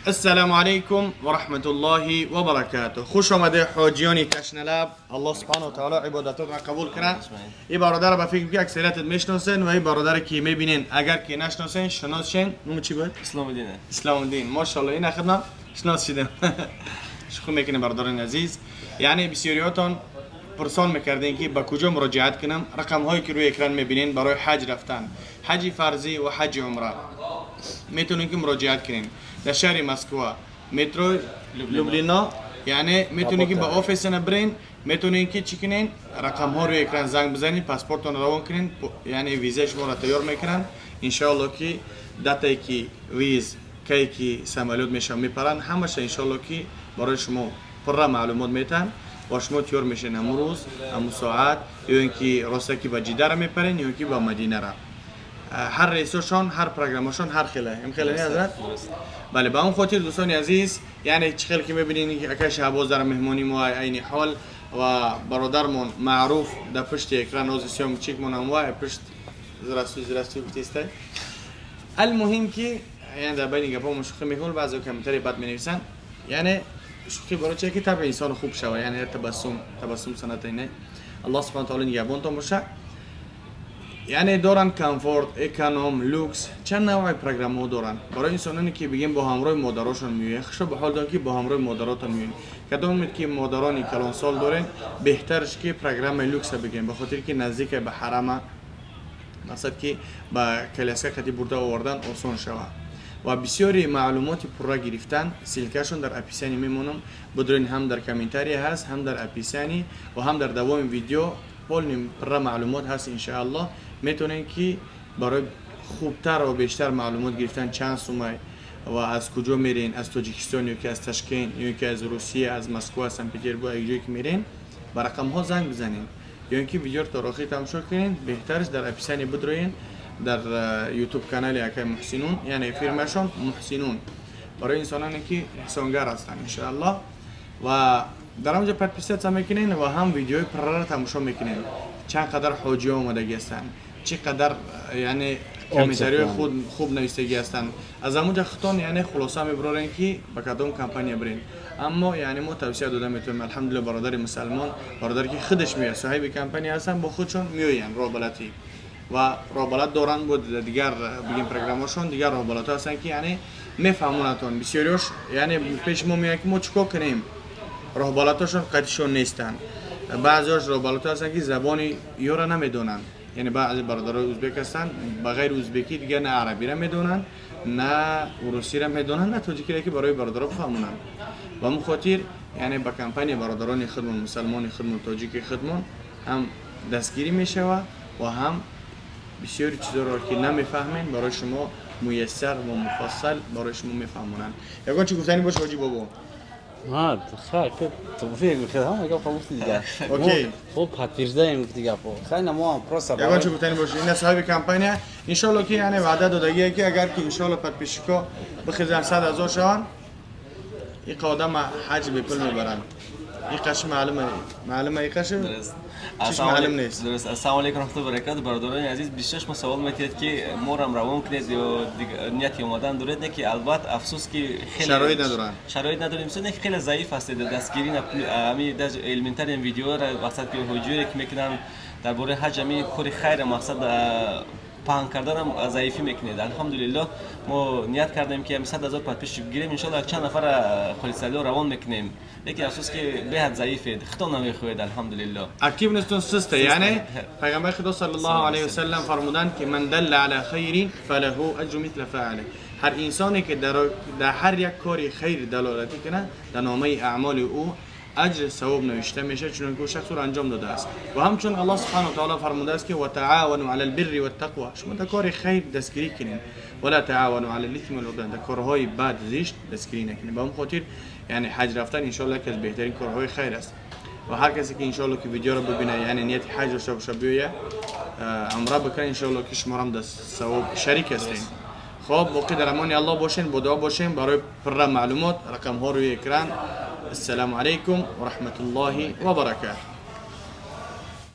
السلام علیکم و رحمت الله و برکاته. خوش آمده حاجیان تشنه. الله سبحانه و تعالی عبادتات را قبول کنه. این برادر به فکر که اکثریت میشناسن و این برادر که میبینین اگر که نشناسین شناسین. نوم چی بود؟ اسلام الدین. اسلام الدین، ماشاءالله. این خدمت شناس شدیم. شوخی میکنه برادران عزیز. یعنی بسیاریاتان پرسان میکردین که به کجا مراجعت کنم. رقم هایی که روی اکران میبینین برای حج رفتن، حج فرضی و حج عمره، میتونین که مراجعت کنین در شهر مسکو، مترو لوبلینا. یعنی میتونین که به office برین، میتونین که چی کنین، رقم ها روی اکران زنگ بزنین، پاسپورتتون روان کنین، یعنی ویزه شما را تیار میکنن. انشاءالله که data ی که ویز کی که самолёт میشن میپرن، همش انشاءالله که برای شما پره معلومات میتن و شما تیار میشین همون روز همون ساعت، یا اینکه راسته که به جده را میپرین یا اینکه به مدینه را. هر rate اشون، هر программа شون هر خیله هم خیله نه حضرت؟ بله. به اون خاطر دوستان عزیز، یعنی چه خیلی که میبینین که اکا شهباز در مهمانی ما عین حال و برادرمون معروف در پشت اکران از سیام چیک مون هم و پشت здравствуй، здравствуй گفتیسته. المهم که یعنی در بین گپا شوخی میکنن، بعضی کامنتاری بد مینویسن. یعنی شوخی برای چه که طبع انسان خوب شوه، یعنی تبسم، تبسم سنت اینه. الله سبحانه وتعالی نگهبانتون باشه. یعنی دارن комфорт، эконом، люкс، چند نوع программа ها دارن برای انسانانی که بگیم با همراه مادراشون میوین. خوشا به حال دارن که با همراه مادراتون میوین. کدام که مادرانی کلان سال دارن، بهترش که программа люкс بگیم، به خاطر که نزدیک به حرم، مقصد که با коляска قدی برده آوردن آسان شود. و بسیاری معلومات پرره گرفتن، ссылка شون در описание میمونم، بدرین. هم در комментарий هست، هم در описание و هم در دوام ویدیو полный پرره معلومات هست. انشاءالله میتونین که برای خوبتر و بیشتر معلومات گرفتن چند سومه و از کجا میرین، از تاجیکستان یا که از تاشکند یا که از روسیه، از مسکو، از سن پتربورگ، یک جایی که میرین، با رقم ها زنگ بزنین یا اینکه ویدیو رو تا آخر تماشا کنین. بهترش در описание بدروین، در یوتیوب کانال اکای محسنون، یعنی فیرمشون محسنون، برای انسانانی که احسانگر هستن انشاءالله. و در اونجا подписаться میکنین و هم ویدیوی پرره را تماشا میکنین، چند قدر حاجی آمدگی هستن، چه قدر یعنی комментарий خود خوب نوشتگی هستن. از همونجا خودتون یعنی خلاصه میبرارین که به کدام کمپانی برین. اما یعنی ما توصیه داده میتونیم، الحمدلله برادر مسلمان، برادر که خودش میاد، صاحب کمپانی هستن، با خودشون میوین راهبلدی و راهبلد دارن بود. دیگر بگیم программа شون دیگر راهبلد هستن که یعنی میفهمونتون. بسیاریش یعنی پیش ما میاد که ما چیکار کنیم، راهبلداشون قدشون نیستن. بعضیاش راهبلد هستن که زبان یورا نمیدونن، یعنی بعضی برادرای ازبک هستن، بغیر ازبکی دیگه نه عربی را میدونن، نه روسی را میدونن، نه تاجیکی را که برای برادرها بفهمونن. و مو خاطر یعنی با کمپانی برادران خودمون، مسلمان خودمون، تاجیک خودمون هم دستگیری میشوه و هم بسیاری چیزا را که نمیفهمین برای شما میسر و مفصل برای شما میفهمونن. یگان چی گفتنی باشه حاجی بابا؟ ها، خیر که توفیق بخیر، هم گپ گفتی دیگه. okay. خب، подтверждаем گفتی گپو. خیلی ما هم просто یگان چی گفتنی باشه؟ این صاحب کمپانی انشالله که یعنی وعده دادگیه که اگر که انشالله подписчик ا بخیزن 100,000 شوان، این آدم حج به پول میبرن. این قش معلومه، معلومه این قش. درست. چیش معلوم نیست. درست. السلام علیکم رحمت الله برکات. برادران عزیز، بسیار شما سوال میتید که ما هم روان کنید یا نیت اومدن دارید، نه که البته افسوس که خیلی شرایط ندارن. شرایط نداریم، نه که خیلی ضعیف هستید دستگیری نه امی در elementary ویدیو را مقصد که حجوری که میکنن درباره حج، امی کار خیر مقصد پهن کردن هم ضعیفی میکنید. الحمدلله ما نیت کردیم که 100,000 подписчик بگیریم، ان چند نفر خالص روان میکنیم، لیکن افسوس که به حد ضعیفید، خودتون نمیخواید، الحمدلله. активность تون سسته. یعنی پیغمبر خدا صلی الله علیه و سلم فرمودند که من دل علی خیر فله اجر مثل فاعله. هر انسانی که در هر یک کاری خیر دلالتی کنه، در نامه اعمال او اجر ثواب نوشته میشه، چون که او شخص رو انجام داده است. و همچون الله سبحانه و تعالی فرموده است که و تعاونوا علی البر والتقوى، شما در کار خیر دستگیری کنین، ولا تعاونوا علی الاثم والعدوان، در کارهای بد زشت دستگیری نکنین. به اون خاطر یعنی حج رفتن ان یکی از بهترین کارهای خیر است و هر کسی که انشالله که ویدیو رو ببینه، یعنی نیت حج داشته باشه، بیایه عمره بکنه، انشالله که شما هم در ثواب شریک هستین. خب، باقی در امان الله باشین، با دعا باشین. برای پر معلومات رقم ها روی اکران. السلام علیکم و رحمت الله و برکاته.